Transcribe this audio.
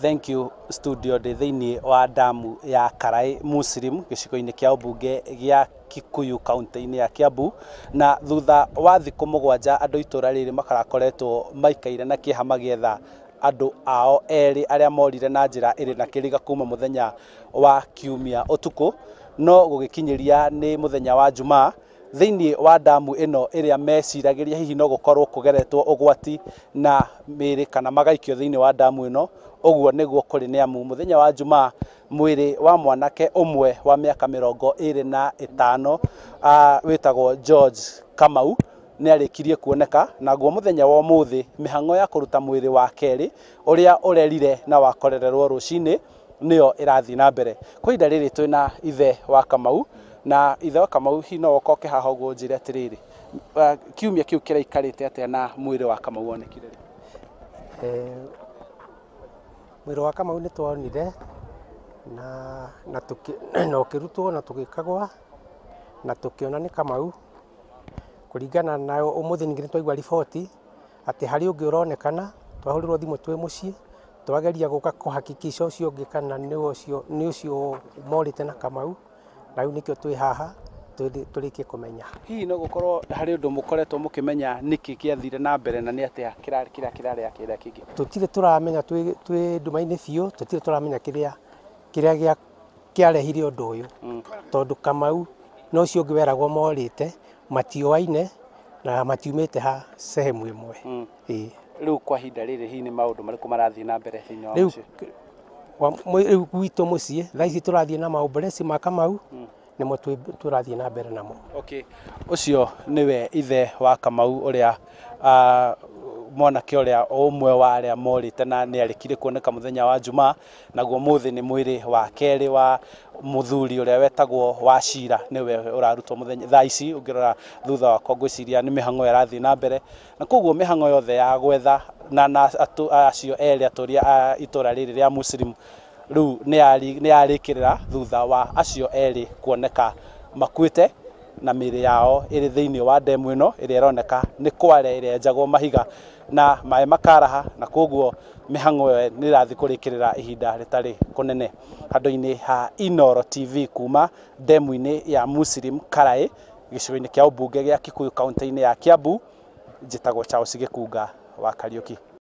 Thank you studio. Ndĩ thĩinĩ wa damu ya Karai Muslim gĩcigo-inĩ kĩa ũmbunge gĩa Kikuyu kaunti-inĩ ya Kiambu, na thutha wa thikũ 7 andũ itũra rĩrĩ makarakoretwo maikaire na kĩeha magĩetha andũ ao erĩ arĩa morire na njĩra ĩrĩ na kĩriga kuma mũthenya wa Kiumia ũtukũ, no gũgĩkinyĩria nĩ mũthenya wa Jumaa thĩinĩ wa damu ĩno ĩrĩa meciragĩria hihi no gũkorwo kũgeretwo ũgwati na mĩĩrĩ kana magaikio thĩinĩ wa damu ĩno. Ũguo nĩguo kũrĩ nĩ amu mũthenya wa Jumaa mwĩrĩ wa mwanake ũmwe wa mĩaka 25 wĩtagwo George Kamau nĩ arĩkirie kuoneka, naguo mũthenya wa ũmũthĩ mĩhang'o ya kũruta mwĩrĩ wa kerĩ ũrĩa ũrerire na wakorererwo rũcinĩ nĩyo ĩrathiĩ na mbere. Kwa ihinda rĩrĩ twĩna ithe wa Kamau, na ithe wa Kamau hihi no ũkoke haha ũguo ũnjĩre atĩrĩrĩ, kiumia kĩu kĩraikarĩte atĩa na mwĩrĩ wa Kamau wonekire rĩ? Mwĩrĩ wa Kamau nĩ twonire na na ũkĩrutwo na tũgĩkagwa na tũkĩona nĩ Kamau. Kũringana na ũmũthĩ ningĩ nĩ twaigua riboti atĩ harĩ ũngĩ ũronekana, twahũrĩrwo thimũ twĩ mũciĩ, twageria gũka kũhakikisha ũcio ũngĩ kana nĩ ũcio morĩte na Kamau, na rĩu nĩkĩo twĩ haha tũrĩkie kũmenya. Hihi no gũkorwo harĩ ũndũ mũkoretwo mũkĩmenya nĩkĩ kĩathire na mbere na nĩ atĩa kĩrĩa kĩrarĩa kĩrĩa kĩngĩ? Tũtirĩ tũramenya, twĩ nduma-inĩ biũ, tũtirĩ tũramenya kĩrĩa kĩarehire ũndũ ũyũ, tondũ Kamau na ũcio ũngĩ weragwo morĩte matioaine na matiumĩte ha sehemu ĩmwe. Rĩu kwa ihinda rĩrĩ hihi nĩ maũndũ marĩkũ marathiĩ na mbere thĩinĩ wa mũciĩ? Rĩu gwitũ mũciĩ thaa ici tũrathiĩ na maũmboreci ma Kamau, nĩmo tũrathiĩ na mbere namo. Okay, ũcio nĩwe ithe wa Kamau ũrĩa mwanake ũrĩa ũmwe wa arĩa morĩte na nĩ arĩkire kuoneka mũthenya wa Jumaa, naguo mũthĩ nĩ mwĩrĩ wa kerĩ wa mũthuri ũrĩa wetagwo Wachira nĩwe ũrarutwo mũthenya thaa ici. Ũngĩrora thutha wakwa ngwĩciria nĩ mĩhang'o ĩrathiĩ na mbere, na koguo mĩhang'o yothe ya gwetha na acio erĩ atũria a itũra rĩrĩ rĩa Muslim rĩu nĩ yarĩkĩrĩra thutha wa acio erĩ kuoneka makuĩte na mĩĩrĩ yao ĩrĩ thĩinĩ wa ndemu ĩno ĩrĩa ĩroneka nĩ kware ĩrĩa yenjagwo mahiga na maĩ makaraha, na koguo mĩhang'o ĩyo nĩ ĩrathiĩ kũrĩkĩrĩra ihinda rĩtarĩ kũnene. Handũ-inĩ ha Inooro TV kuma ndemu-inĩ ya Muslim Karai gĩcigo-inĩ kĩa ũmbunge gĩa Kikuyu kaunti-inĩ ya Kiambu, njĩtagwo Charles Gĩkunga wa Kariũki.